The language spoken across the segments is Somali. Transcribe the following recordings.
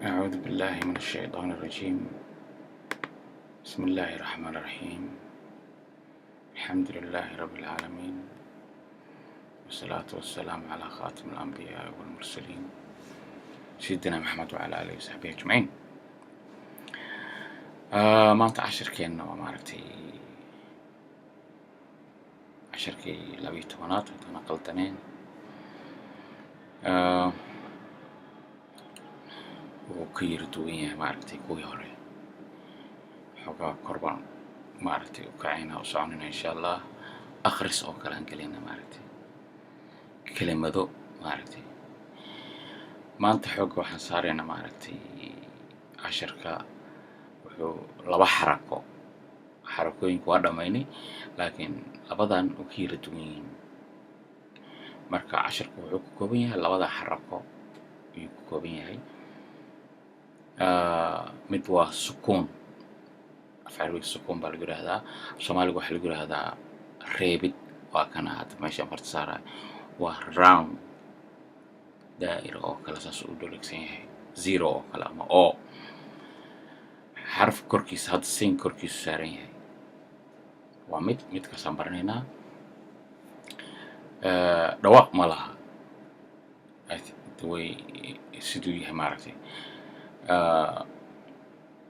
أعوذ بالله من الشيطان الرجيم. بسم الله الرحمن الرحيم. الحمد لله رب العالمين، والصلاة والسلام على خاتم الأنبياء والمرسلين، سيدنا محمد وعلى آله وصحبه أجمعين. Maanta cashirkeenna waa, maaragtay, cashirkii 12aad haddana qaldaneen. Wuu ka yara duwan yahay, maaragtay, kuwii hore. Xoogaa kor baan, maaragtay, u kacayna, u soconayna, insha Allah. Akhris oo kale aan gelayna, maaragtay, kelimado. Maaragtay, maanta xoogga waxaan saaraynaa, maaragtay, casharka wuxuu laba xarako. Xarakooyinku waa dhammaynay, laakiin labadan u ka yara duwan yihiin. Marka casharku wuxuu ka kooban yahay labada xarako ayuu ka kooban yahay. Mid waa sukuun. Af Carabiga sukuun baa lagu yidhahdaa, Soomaaliga waxaa lagu yidhahdaa reebid. Waa kana hadda meeshaan farta saaraya, waa round, daa'ira oo kale, saas u dholegsan yahay, zero oo kale ama o xaraf korkiisa, hadda siin korkiisu saaran yahay. Waa mid midkaasaan baranaynaa. Dhawaaq ma laha, the way siduu yahay, maaragtay.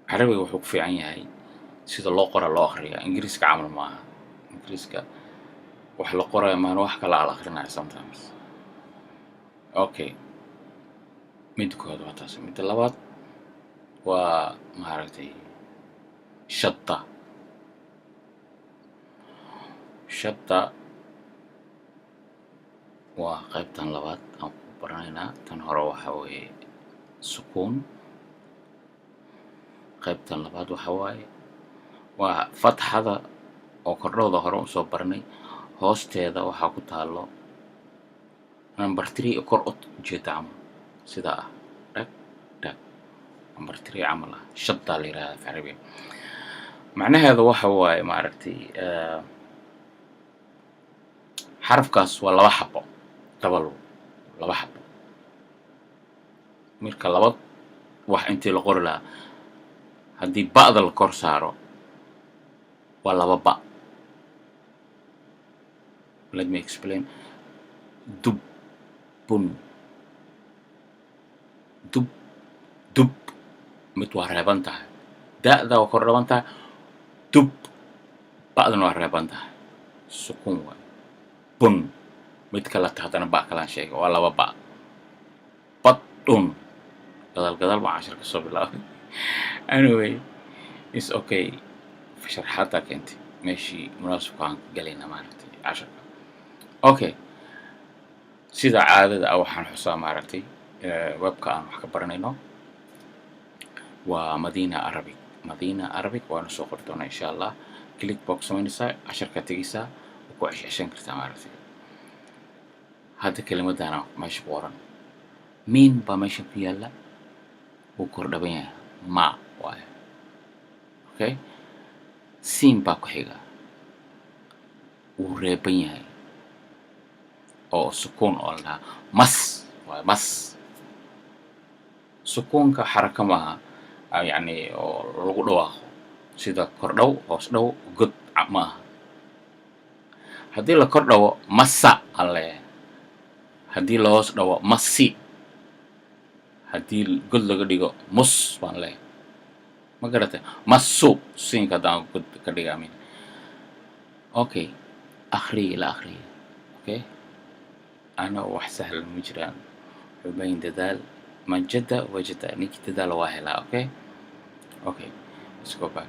Carabiga wuxuu ku fiican yahay sida loo qora loo akriya. Ingiriiska camal maaha. Ingiriiska wax la qoraya maana, wax kala la akrinaya sometimes. Okay, midda koowaad waa taas. Midda labaad waa, maaragtay, shadda. Shadda waa qaybtan labaad aan ku baranaynaa. Tan hore waxa weeye sukuun. Qaybtan labaad waxa waaye waa fatxada oo kordhowda hore usoo baranay. Hoosteeda waxaa ku taalo number 3, kor u jeeda camal, sidaa ah, dhag dhag, number 3 camal ah. Shaddaa la yidhahdaa af Carabiga. Macnaheedu waxa waaye, maaragtay, xarafkaas waa laba xabo, double, laba xabo. Marka laba wax intii la qori lahaa, haddii ba'da la kor saaro, waa laba ba. Let me explain. Dub, bun, dub, dub. Mid waa reeban tahay, da'da waa kor dhaban tahay, dub, ba'dana waa reeban tahay, sukuun waay. Bun. Mid kaleta haddana ba kalaan sheegay, waa laba ba. Badhun. Gadaal gadaal baan cashar kasoo bilaabay. Anyway, is okay. Sharxaaddaa keentay meeshii munaasabka aan ka galayna, maaragtay, casharka. Okay, sida caadada ah waxaan xusaa, maaragtay, webka aan wax ka baranayno waa Madina Arabic. Madina Arabic waana soo qori doonaa, insha Allah. Click baa ku samaynaysaa, casharkaa tegaysaa, waa ku ceshceshan kartaa, maaragtay. Hadda kelimadana meesha ku qoran, miin baa meesha ku yaalla, wuu kor dhaban yahay, ma waayo. Okay, siin baa ku xiga, wuu reeban yahay oo sukuun oo la dhahaa mas waayo. Mas sukuunka xaraka maaha, yacni oo lagu dhawaaqo sida kordhow, hoos dhow, god ma aha. Haddii la kor dhawo, masa aan leeyahay. Haddii la hoos dhawo, masi. Haddii god laga dhigo, mus baan leeyahay. Ma garatay? Masu, siinka haddaan god ka dhiga amin. Okay, akhriya, ila akhriya. Okay, ana wax sahlan ma jiraan, wuxuu baahan dadaal. Man jadda wajada, ninkii dadaala waa helaa. Okay, let's go back.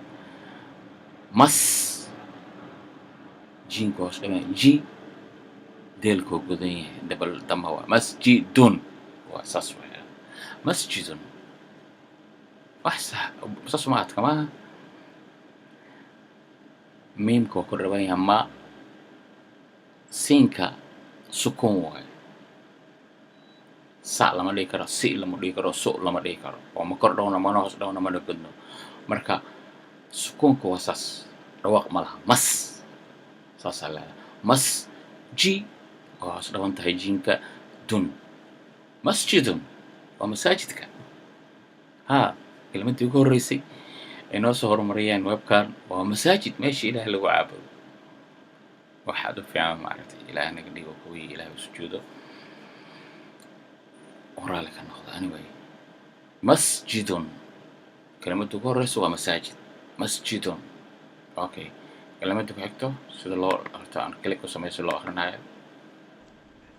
Mas, jiinka hoos dhimay, ji, deelkoo godan yahay, double dama waa masjidun, waa saas waa masjidun. Wax sax saas uma adka maaha. Miimka waa ku dhaban yahay, ma. Siinka sukuun waayo. Sa lama dhihi karo, si lama dhihi karo, su lama dhihi karo, oo ma kor dhowna, mana hoos dhowna, mana godno. Marka sukuunka waa saas, dhawaaq ma laha. Mas saasaa leedahay. Mas ji waa hoos dhaban tahay jiinka, dun, masjidun waa masaajidka. Ha, kelimadii ugu horreysay ay noo soo horumariyeen webkan waa masaajid, meesha Ilaahay lagu caabudo. Waxaad u fiican, maaragtay, Ilaah naga dhigo kuwii Ilaah u sujuudo oo raalli ka noqdo. Anyway, masjidun, kelimadda ugu horreysa waa masaajid, masjidun. Okay, kelimadda ku xigto sida loo horta aan click ku sameeyo si loo akhrinayo.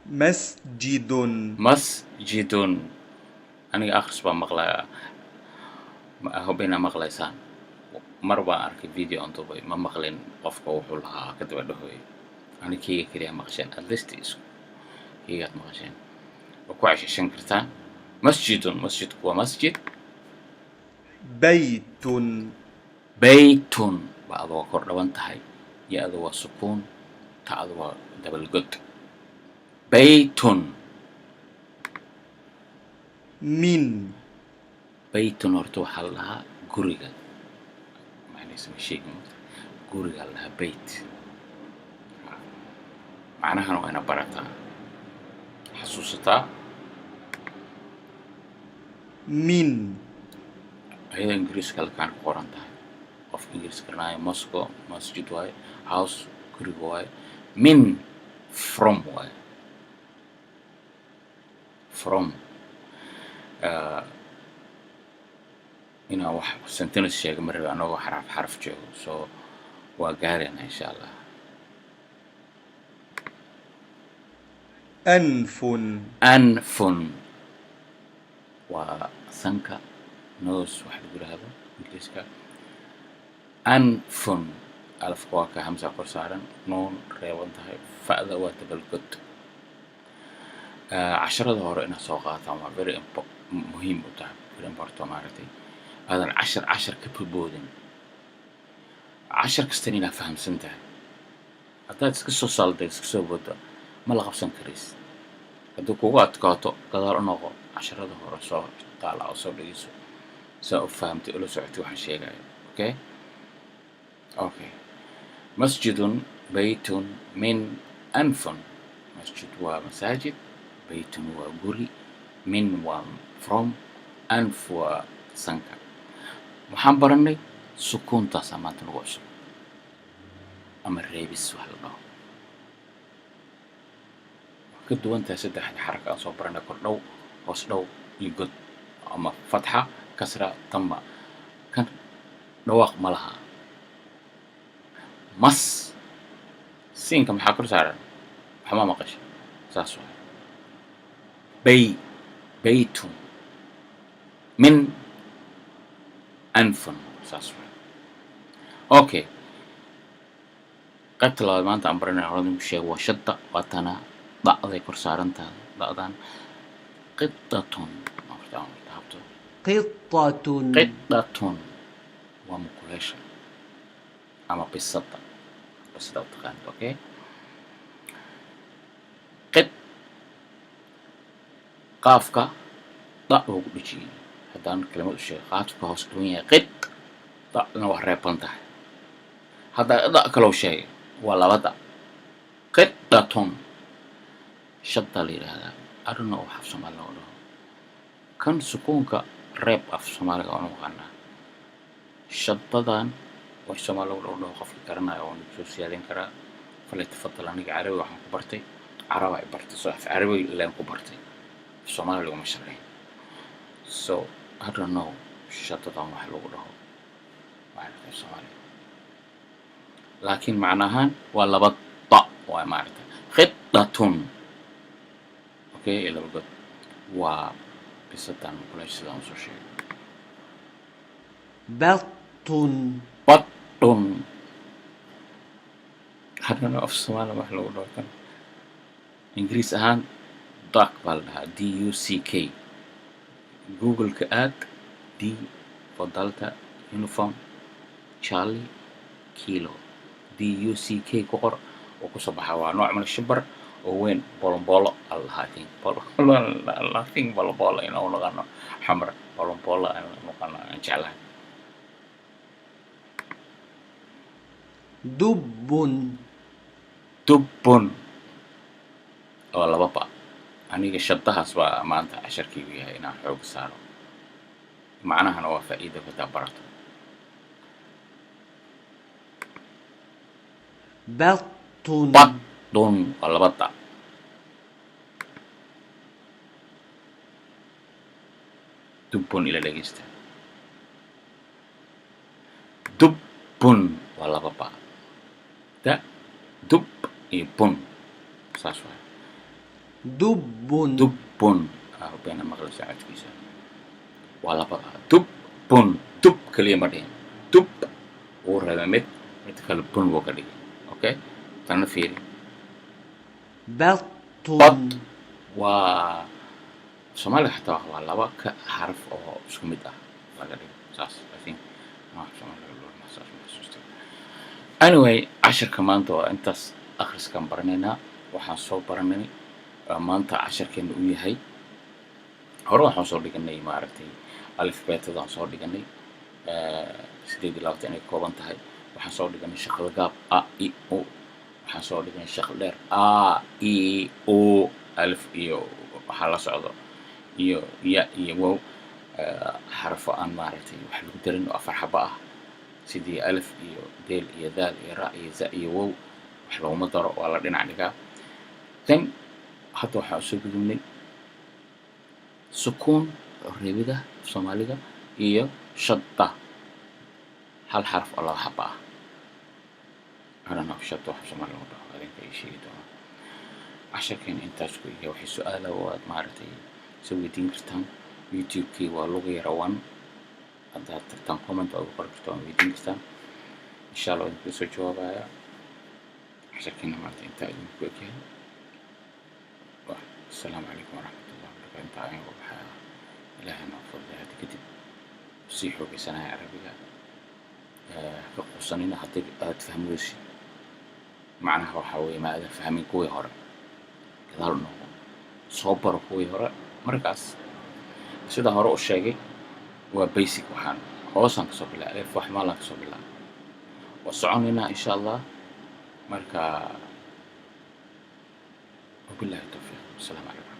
مسجد. Masjidun. Aniga akhris baa maqlayaa, ma hope inaa maqlaysaan. Mar baan arkay video on duubay, ma maqlin qofka wuxuu lahaa ka daba dhahoy. Ani keyga keliya maqasheen, at least isku keygaad maqasheen, waa ku cesheshan kartaan. Masjidun, masjidku waa masjid. بيت. Baytun, ba'da waa kor dhaban tahay, ya-da waa sukuun, ta'da waa dabalgod. Baytun. من. Baytun horta waxaa la dhahaa guriga, macnihiisa ma sheegi moogta, guriga la dhahaa bayt. Macnahana waa ina barataa, xasuusataa. من. Ayadoo Ingiriiska halkaan ku qoran tahay, qofka Ingiriis garanaayo, mosque masjid waaye, house guriga waaye, min from waaye, from. Inaan wax sentence sheega ma rabi anagoo xaraf xaraf joogo, so waa gaarayna insha Allah. أنف. Anfun waa sanka, nose waxa lagu yidhaahdo Ingiriiska. Anfun, alafka waa ka hamsa kor saaran, nuun reeban tahay, fa'da waa dabalgod. Casharada hore inaad soo qaataan waa very muhiim u tahay, very important, maaragtay, aadan cashar cashar ka boboodin, cashar kastana inaad fahamsan tahay. Haddaad iska soo salday, iska soo boodo, ma la qabsan karays. Haddii kugu adkaato, gadaal u noqo, casharada hore soo taala oo soo dhegeyso, saa u fahamtay, ula socotay waxaan sheegayo. Okay, masjidun, baytun, min, anfun. Masjid waa masaajid, baytun waa guri, min waa from, anf waa sanka. Waxaan baranay sukuuntaasaa maanta nagu cusub, ama reebis wax la dhaho. Waa ka duwan tahay saddexda xaraka aan soo baranay: kor dhow, hoos dhow iyo god, ama fatxa, kasra, tama. Kan dhawaaq ma laha. Mas siinka maxaa kor saaran? Waxma maqashay, saas waay. Bay, baytun, min, anfun, saas waay. Okay, qaybta labaad maanta aan baranay, horada ku sheego, waa shadda. Waa tana da'day kor saaran tahay, da'dan. Qidatun, horta aan taabto. قطة. Qidatun waa mukuleesha ama bisada, bisada u taqaanid. Okay, qid, qaafka da buu ku dhejiyey. Haddaan kelimad u sheego, qaafka hoos dhuwan yahay, qid, da'na waa reeban tahay. Hadda da kaloo sheegay, waa laba da. Qidatun shadda la yidhaahdaa. I don't know wax af Soomaali loo dhaho kan sukuunka reeb. Af Soomaaliga waan u aqaanaa shadadan, wax Soomaali lagu dhaho qofka garanaya waan soo siyaadin karaa, falyatafadal. Aniga Carabi waxaan ku bartay, Caraba ay bartay, so af Carabi leen ku bartay, af Soomaali laguma sharxin. So I don't know shadadan wax lagu dhaho maaragtay Soomaaliga, laakiin macno ahaan waa laba da waa, maaragtay. Khidatun, okay, laba god, waa bisadan mukuleesh sidaan usoo sheegay. بط. Badhun, haddana af Soomaali wax lagu dhaho kan Ingiriis ahaan duck baa la dhahaa, D U C K. Google-ka aad, D for Delta, Uniform, Charlie, Kilo, D U C K ku qor oo kusoo baxa. Waa nooc mana shibar oo weyn, bolomboolo aa la dhahaa. I think I think bolomboolo inaan u naqano xamar, bolomboolo aan u naqano aan jeclahay. دب. Dubbun oo laba ba. Aniga shadahaas baa maanta casharkaygu yahay inaan xoog saaro. Macnahana waa faa'iida hadaa barato. Batun. Batun waa laba da. Dubbun ila dhegeysta. Dubbun waa laba ba. Da, dub iyo bun, saas waay. Dubbun. Dubbun beena maqlaysa codkiisa waa laba dub bun. Dub keliya ma dhihin, dub wuu reebay mid, mid kale bun buu ka dhigay. Okay, tanna fiiri. Batun. Bat waa Soomaaliga xataa waa laba ka xaraf oo isku mid ah laga dhigo saas. I think Soomaaliga loo saas ma xasuusta. Anyway, cashirka maanta waa intaas. Akhriskaan baranaynaa. Waxaan soo baranay maanta cashirkeena uu yahay, hore waxaan soo dhiganay, maaragtay, alifbeetadaan soo dhiganay, 28 inay kooban tahay. Waxaan soo dhiganay shaqal gaab a, i, u. Waxaan soo dhiganay shaqal dheer a, i, u, alif iyo waxaa la socdo iyo ya iyo wow, xarafo aan, maaragtay, wax lagu darin oo afar xabo ah, sidii alif iyo deel iyo daal iyo ra iyo za iyo wow, wax looguma daro, waa la dhinac dhigaa. Then hadda waxaan usoo gudubnay sukuun, reebida Soomaaliga, iyo shadda, hal xaraf oo laba xaba ah. I don't know shadda wax Soomaali lagu dhaho, adinka ii sheegi doona. Casharkeena intaas ku iyo waxay su-aala waad, maaragtay, soo weydiin kartaan. YouTube-kii waa Luga Yara One. Haddaad tagtaan, comment waa ugu qori kartaan, waa weydiin kartaan. Insha Allah idinkaga soo jawaabaya. Casharkeena maanta intaa idinku egyahay. Asalaamu calaykum waraxmatullahi wabarakatu. Intaa ayaan uga baxaya. Ilaahay noo fududay. Hadda kadib sii xoogaysanaya Carabiga. Ka quusanina haddii aad fahmi weysid. Macnaha waxaa weeye, ma aadan fahmin kuwii hore, gadaal u noqo, soo baro kuwii hore. Markaas sidaan hore u sheegay, waa basic. Waxaan hoosaan kasoo bilaabay, alif wax maalaan kasoo bilaabay, waa soconaynaa insha Allah. Marka wabillahi tawfiiq, asalaamu calaykum.